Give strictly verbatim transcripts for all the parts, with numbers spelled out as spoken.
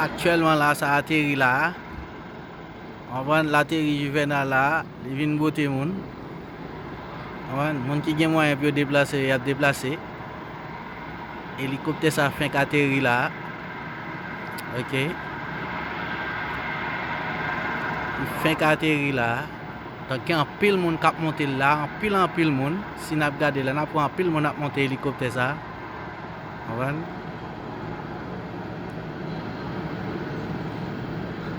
Aktyèlman la, sa ateri la a. Konprann, l ateri Juvenal la a, li vin bwote moun. Konprann, moun ki gen mwayen pou yo deplase, y ap deplase. Elikoptè sa fenk ateri la a. Ok. Li fenk ateri la a. Donk, gen anpil moun k ap monte l la, anpil, anpil moun. Si n ap gade la, n ap wè anpil moun ap monte elikoptè sa. Konprann?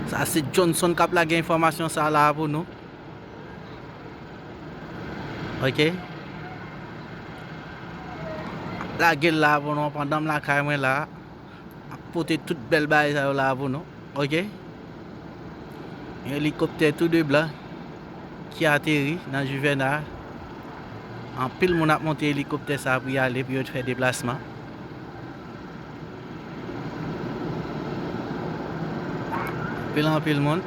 Sa se Johnson k ap lage enfòmasyon sa la pou nou. Ok. Lage l la pou nou pandan m lakay mwen la. Ap pote tout bèl bagay sa yo la pou nou. Ok. Yon elikoptè tou de blan ki ateri nan Juvena. Anpil moun ap monte elikoptè sa pou y ale, pou yo fè deplasman. Anpil, anpil moun.